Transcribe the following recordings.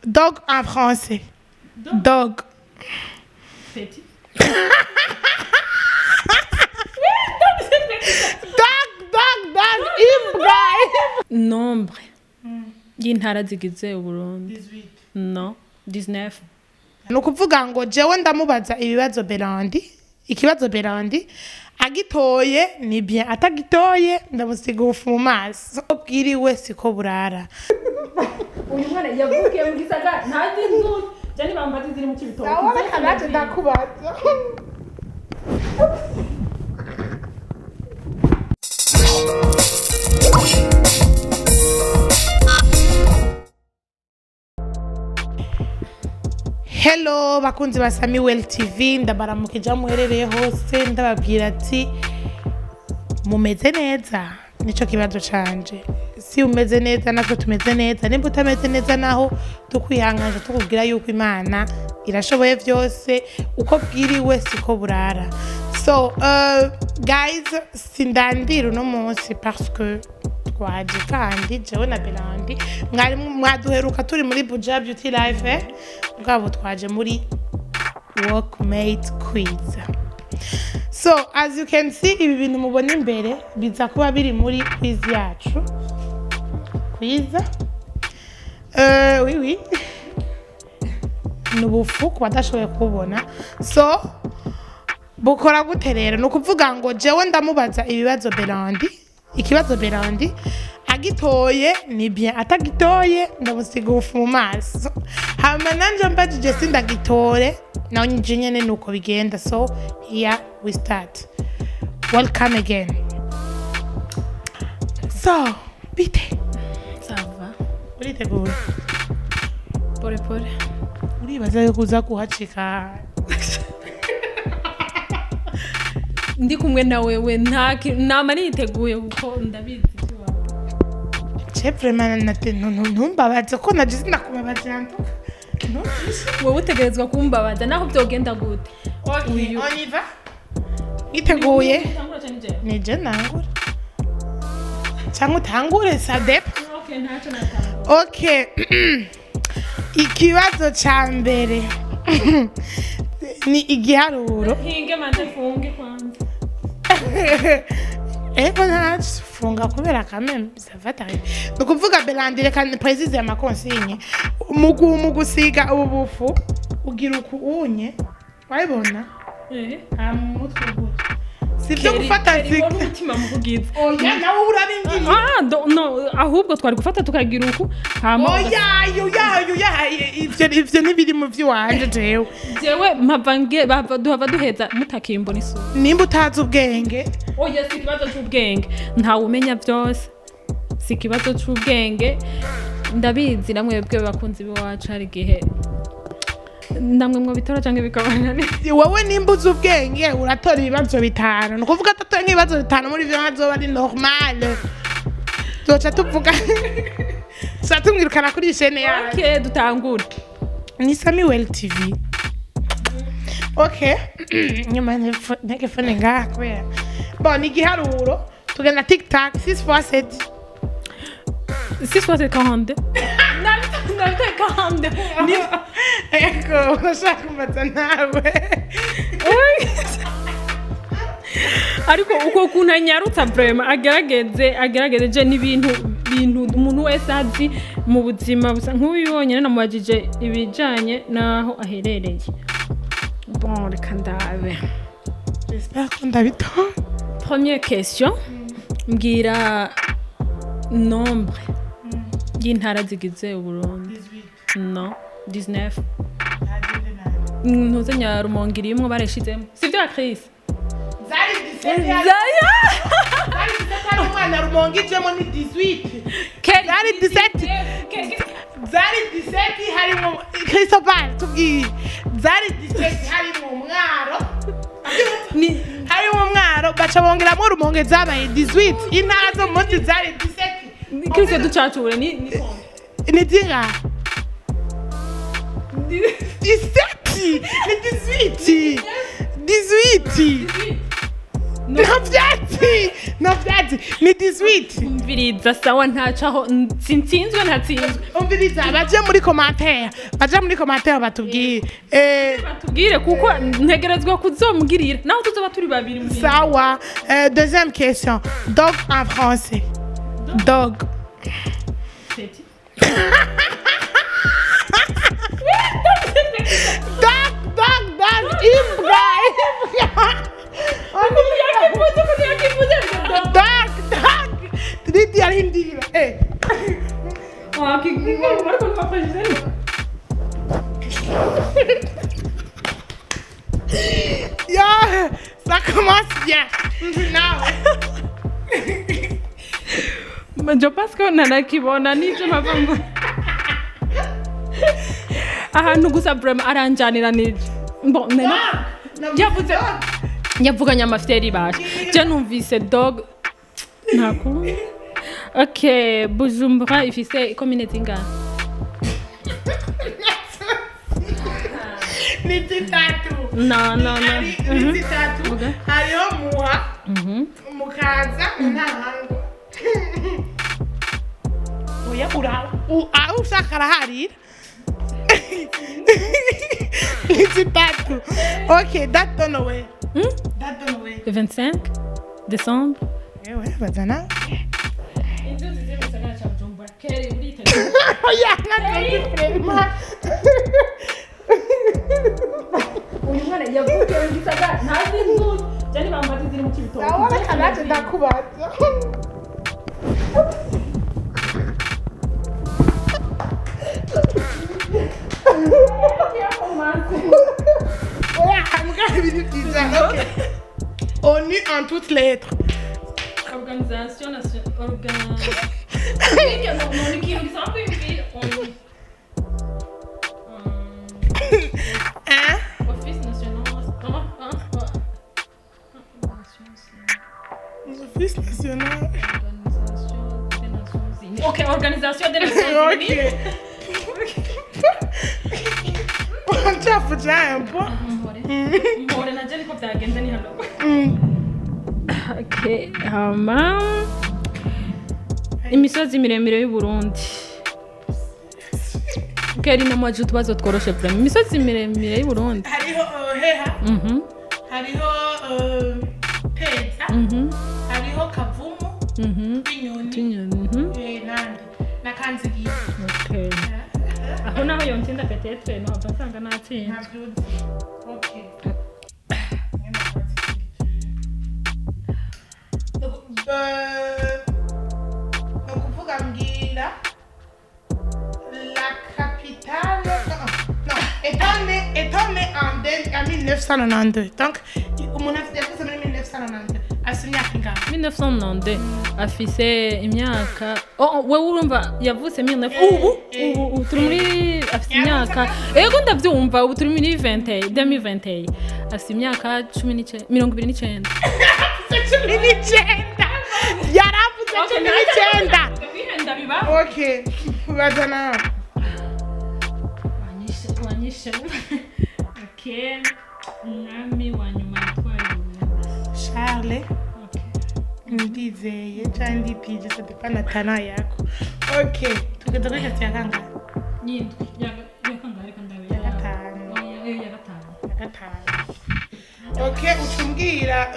Dog en français. Dog. Petit. Dog, dog, dog. Imbwa. Nombre y'intara zigize Uburundi. 18. No, 19. Ni ukuvuga ngo jewe ndamubaza ibibazo Berandi, ikibazo Berandi agitoye ni bien, atagitoye ndamusiga ubufu mu maso. Bwiriwe siko burara. Uyu mwana yavukiye mu gisagara ntazi inzu, jani bambaza ziri mu Cibitoke. Sawa, reka naje ndakubaza. Hello bakunzi ba Samuel TV, ndabaramukije aho muherereye hose, ndababwira ati mumeze neza, nico kibazo canje. Si umeze neza natwe tumeze neza, nimba utameze neza naho tukwihanganje tukubwira yuko Imana irashoboye vyose, uko bwiriwe siko burara. So guys, sindandira uno munsi parce que twaje kandi jewe na Belandi mwari mwaduheruka turi muri Buja Beauty Life, bwabo twaje muri Workmate Quiz. So as you can see, ibi bintu mubona imbere biza kuba biri muri quiz yacu. Quiz. Oui oui. Nubufu ku badashoboye kubona. So bukora gute rero? Ni ukuvuga ngo jewe ndamubaza ibibazo Belandi, ikibazo Berandi agitoye ni bien, atagitoye ndamusiga ubufu mu maso. Hama nanje mbajije sindagitore, naho nje nyene nuko bigenda. So here we start. Welcome again. So bite Ça va. Uriteguye? Pole pole. Uribaza yuko uza kuhacika? Ndi kumwe na wewe nta nama niteguye kuko ndabizi. Je vraiment nate ntumbabaze ko naje sinakubabaza yantuka. Wewe utegerezwa kumbabaza naho byogenda gute. Okay, on y va. Niteguye? Ni je nangura. Cyangwa utangure ça dépend. Okay, ntacyo natangura. Okay. Ikibazo ca mbere ni igiharuro. Hinge manje funge kwanza. Ego ntacu funga kubera quand ça va t'arriver. Ni ukuvuga Belandi, reka précise ama consigne. Mu gusiga ubu bufu ugira uku unye wabibona? Eh. Mutwe gutya. Sivyo gufata zika. Umutima mu kugiza. Oya nawe urabingiriye. Ah no, ahubwo twari gufata tukagira uku. Hama. Oya oya ivyo nibiri mu vyiwanje jewe. Jewe mpavange duhava duheza mutakimbona isura. Nimba utazi ubwenge. Oya si ikibazo c'ubwenge. Ntawe umenya vyose. Si ikibazo c'ubwenge. Ndabizi namwebwe bakunzi biwacu hari gihe namwe mwo bitora canke bikabana. Wowe nimba uzi ubwenge uratora ibibazo bitanu. Ni ukuvuga atatoye nk'ibibazo bitanu muri vyo nkazoba ari normal. Tuzoca tuvuga tuzoca tumwirukana kuri chaîne yacu. Okay, dutangure. Ni Samuel TV. Okay. Nyuma ntelefone ngaha kubera. Bon, ni igiharuro tugenda tic tac 6 x 7. 6 x 7 42. Nabita 42. Ego, urashaka kumbaza nawe. Ariko uko kuntu anyarutsa vraiment agerageze je n'ibintu bintu umuntu wese azi mu buzima busa nk'ubibonye namubajije ibijanye naho aherereye. Bon, reka ndabe. J'espère ko ndabitora. Première question. Mbwira nombre y'intara zigize Uburundi. 18. No, 19. Ntuze Nyarumonge irimwo bareshizemo. Sivyo Chris? Zari 17. Zari 17 umwana Rumonge ijemo ni 18. Zari 17. Zari 17 harimo Christopher tubwiye. Zari 17 harimo Mwaro. Ni harimo Mwaro baca bongeramo Rumonge zabaye 18. Intara zo munsi zari 17. Chris ducacure ni ni zinga 17 ni 18 18. Nta vyatsi, nta vyatsi. Grace, ni 18. Umviriza, sawa, ntacaho, sinsinzwe, ntatsinzwe. Umviriza, baje muri commentaire, baje muri commentaire batubwire. Batubwire, kuko ntegerezwa kuzomugirira naho tuzoba turi babiri mu Sawa. Deuxième question, dog en français, dog. Petit. Dog, dog, dog, imbwa, imbwa. Yakivuze ukuntu yakivuze ngo dog. Dog, dog. Didi arindira. Wakivuze ariko ntibafashije. Yo, ça commence bien. Now. Je pense ko nanakibona n'ibyo mpava ngo ahantu gusa vraiment aranjanira n'ibyo. Bon, yavuze yavuganye amafyeri basha, je numvise dog ntakundi. Ok, Bujumbura ifise ikomine zingahe? Ni zitatu. No, no, no. Ni zitatu. Hariho Muha, Mukaza, Ntahangwa. Oya, ura aho ushaka araharira. Ni zitatu. Ok, date de Noël. Date de Noël. Le 25 décembre. Ewe, bazana. Inzuzi ziri mu gisagara ca Bujumbura kera uriteguye? Oya, ntabwo vraiment. Uyu mwana yavukiye mu gisagara ntazi inzuzi, jani bambaze ziri mu Cibitoke. Sawa, reka nanjye ndakubaza. Oya, mbwa, ibintu byiza. Ok. ONU en toutes lettres. Organisation nation organ no ni ikintu gisanzwe ibi on Hein? Office national, oh, oh, oh. Office national. Organisation des Nations Unies. Ok, Organisation des Nations Ok. Unies. Ncafuja un peu. Mpore mpore na niko byagenze ni hano. Okay, hama imisozi miremire y'u Burundi. Keri namaje utubazo tworoshe vraiment. Imisozi miremire y'u Burundi. Hariho Heha. Hariho Peza. Hariho Kavumu. Inyoni. Tunyoni. Nandi. Na Kanzigira. Okay. Aho naho yontsinda peut-être no nsanga natsinze. Ntabyo uzi. Okay. Ni ukuvuga mbwira la capitale, non, non, étant né en 1992, donc umuntu afite, yavuze muri 1992, afite imyaka ingahe? 1992 afise imyaka, oh, wewe urumva yavutse 19 ubu ubu turi muri afise imyaka, ego ndavyumva, ubu turi muri 20 2021, afise imyaka 19, 29. Afite 19, yaravuze 19. Wihenda bibaho. Ok, baza nawe. Wanyishe, wanyishe. Okay, umwami wa nyuma yatwaye Uburundi? Charles. Okay. Ndizeye cyangwa nditije, ça dépend na tana yako. Ok, tugeze kuri question ya kangahe? Yindwi ya kangahe? Reka ndabe. Ya gatanu. Oya, ya gatanu. Ya gatanu. Ok, ucumbwira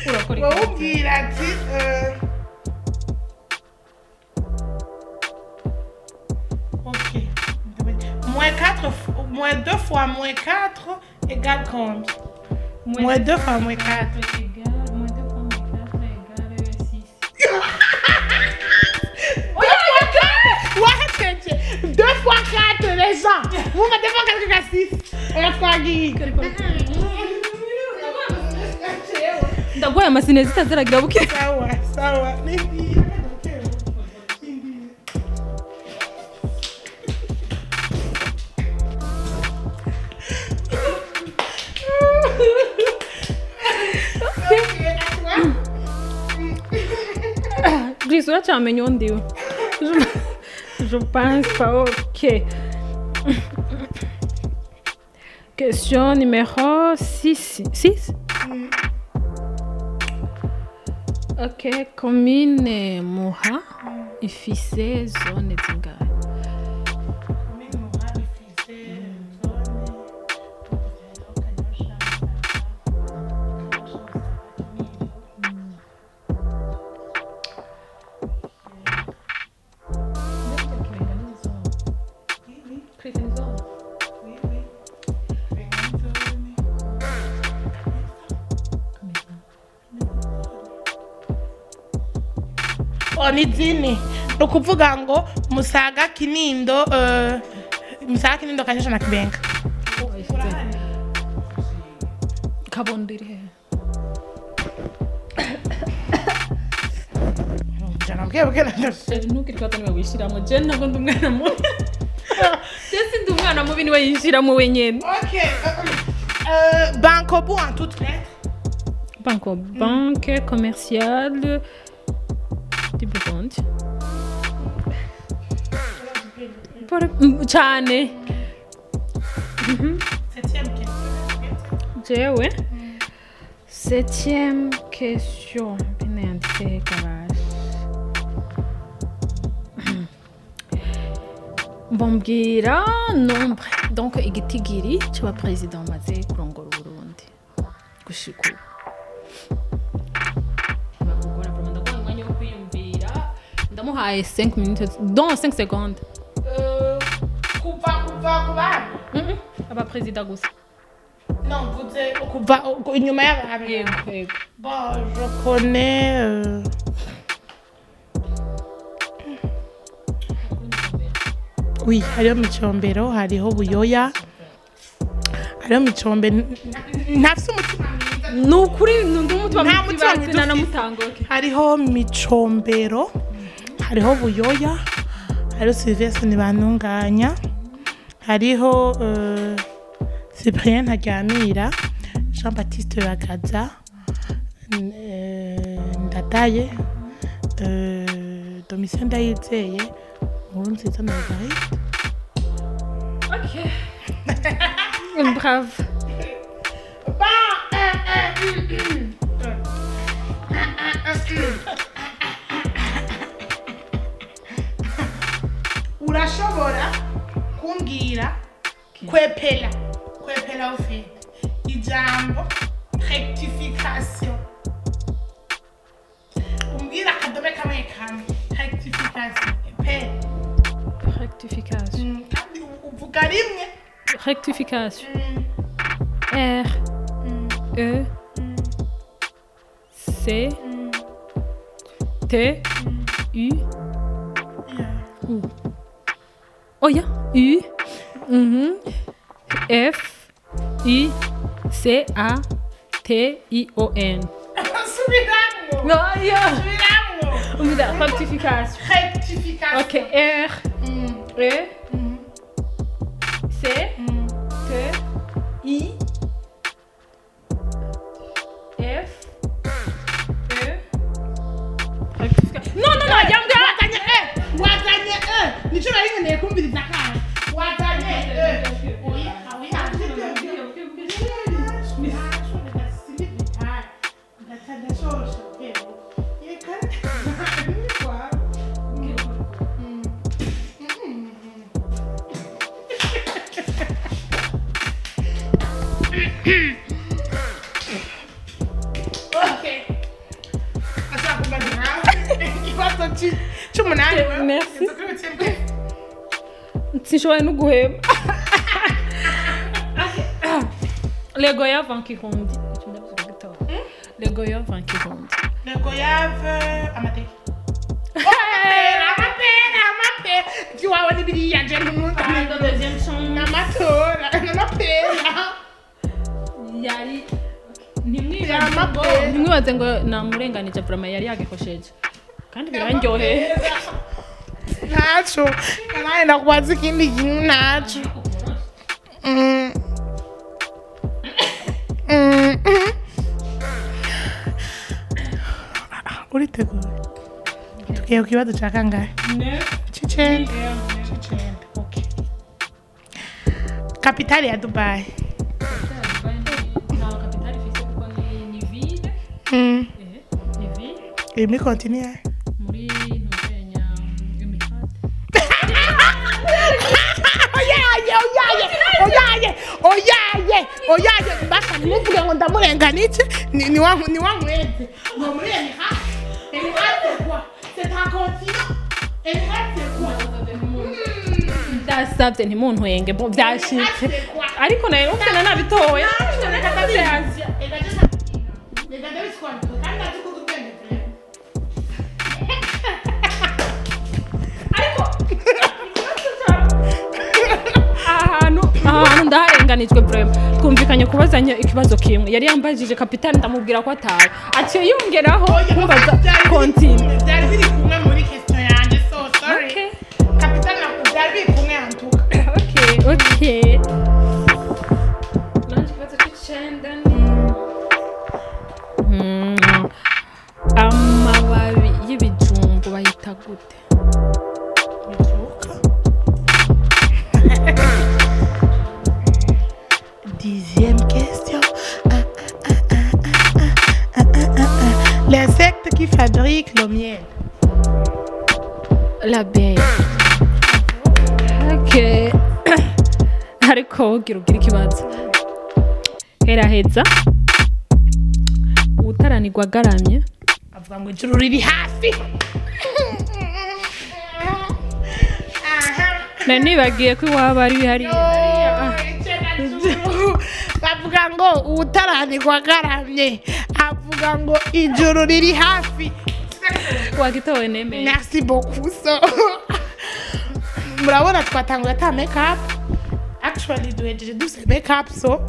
Urakora iki? Wowe ubwira ati ok, moins 4, moins 2 fois moins 4 égale combien? Moins 2 fois moins 4. Égale moins 2 fois moins 4 égale 6. Wahejeje 2 fois 4, les gens. Mwumva 2 fois 4 égale 6. Oya, twagiye. Ndaguhaye amasine zitaziragira buke. Sawa, sawa. Nindi. Grace, uracamenya uwo ndiwe? Je pense pas. Ok. Question numéro 6. 6. Ok, commune Muha ifise zone zingahe? Commune Muha ifise zone Kanyosha, Kanyosha, Kinindo. Oui, oui, oui, oui. Kibenga ni zone. Oh, ni zine ni ukuvuga ngo Musaga, Kinindo, Musaga, Kinindo, Kanyosha na Kibenga. Kabondo iri hehe? Jana bwe na Ntugire ikibazo, niwe wishyiramo. Je ntabwo ndi umwana mubi, je sindi umwana mubi, niwe yishyiramo wenyine. Ok, Bancobu en toutes lettres. Banco, Banque Commerciale du Burundi. Cyane. Septième question. Jewe septième question bine yanditse he kabasha? Bombwira nombre, donc igitigiri c'abaperezida bamaze kurongora Uburundi gushika ubu. Bakugora vraiment, ndaguha umwanya wo kwiyumvira, ndamuhaye 5 minutes, dans 5 secondes. Kuva ku bami? Abaperezida gusa. Non, mvuze kuva inyuma y'abami. Yego, yego. Bon, je connais oui, hariho Micombero, hariho Buyoya, hariho Micombe ntafise umutima mwiza. Ni ukuri ndi umutima. Nta mutima mwiza ufise. Nanamutangoke. Hariho Micombero, hariho Buyoya, hariho Sylvestre Ntibantunganya, hariho Cyprien Ntaryamira, Jean Baptiste Bagaza, Ndadaye, Domitien Ndayizeye, Nkurunziza na Evariste. Ok. Bravo. Ba, un, un, un, un, un. Urashobora kumbwira kwepela ufite ijambo rectification, umbwira akadome kamwe kamwe, rectification pe. Rectification. Kandi uvuga rimwe. Rectification. R E C T U U. Oh yeah. U F I C A T I O N. Subiramwo. No, yeah. Subiramwo. Umva, rectification. Rectification. Ok, R E C T I F E. Rectification. Non, non, non, yambwa. Wazanye e, wazanye e, nico nari nkeneye kumviriza kandi wazanye e. Oya, oya. Okay. Ashaka kumbaza ikibazo c'umunani wewe. Merci. Sinshoboye no guhema. Le goyave en Kirundi. Le goyave en Kirundi. Le goyave, amateke. Amapera, amapera, amapera. Iwawe n'ibiriya je n'umuntu. Deuxième chance. N'amatora, n'amapera. Yari ntimwibaze ngo namurenganije, vraiment yari yagikosheje kandi birandyoheye. Ntaco nawe ndakubaza ikindi kintu, ntaco. Uriteguye? Tugiye ku kibazo ca kangahe? C'icenda. C'icenda, okay. Kapitale ya Dubai? Nta kapitale ifise kuko ni Ni ville Iri muri continent. Muri ntuzenya imikate. Oyaye, oyaye, oyaye, oyaye, oyaye! Basa ntimuvuge ngo ndamurenganije. Ni wa mweze ngo muri Emirat. Emirat, c'est quoi? C'est un continent. Emirat, c'est quoi? Ndasabye ntimuntwenge, bo byashitse, ariko nayo ufite nabitoye. Reka ndabisobanura kandi ndazi ko uzi ubwenge vraiment. Ariko ahantu ndaharenganijwe vraiment. Twumvikanye kubazanya ikibazo kimwe, yari yambajije capitale, ndamubwira ko atawe, aciye yongeraho kumbaza continent. Byari biri kumwe muri question yanjye, so sorry. Okay. Capitale ntabwo byari biri kumwe antuka. Okay, nanje ikibazo c'icenda ni amababi y'ibijumbu bayita gute? Bibyuka. Dixième question. Ah, ah, ah, ah, ah, ah, ah, ah. L'insecte qui fabrique le miel. L'abeille. Okay, ariko ugira ugira ikibazo heraheza utaranirwa agaramye. Avuga ngo ijuru riri hafi. Aha. Nari nibagiye ko iwabo ari hariya. Bavuga ngo utaranirwa agaramye avuga ngo ijuru riri hafi. Wagitowe, nemeye. Merci beaucoup. So murabona twatanguye ata makeup. Actually duhejeje duse makeup, so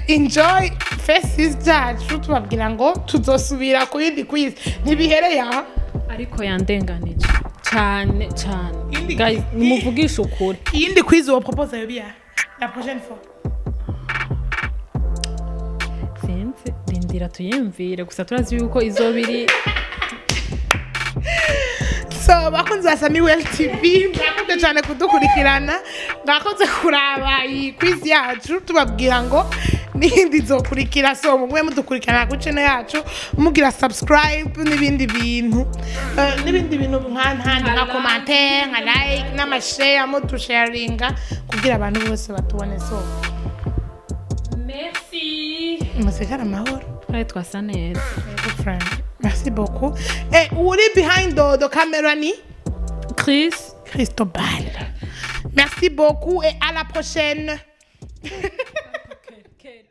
enjoy faces zacu. Tubabwira ngo tuzosubira ku yindi quiz, ntibihereye aha. Ariko yandenganije cyane cyane. Guys, nimuvugishe ukuri. Iyindi quiz wo propose yo biya la prochaine fois? Sinzi, rindira tuyumvire, gusa turazi yuko izoba iri. So bakunzi ba Samuel TV, mwakoze cyane kudukurikirana, mwakoze kuraba iyi quiz yacu. Tubabwira ngo n'iyindi izokurikira, so mugwe mudukurikirana ku channel yacu, mugira subscribe n'ibindi bintu, nka ntandi nka commentaire, nka like n'amashare, mutusharinga kugira abantu bose batubone. So Merci. Musigare amahoro. Twari twasa neza. Good friend. Merci beaucoup. Et uri behind the camera ni Chris. Cristobal. Merci beaucoup et à la prochaine. Okay.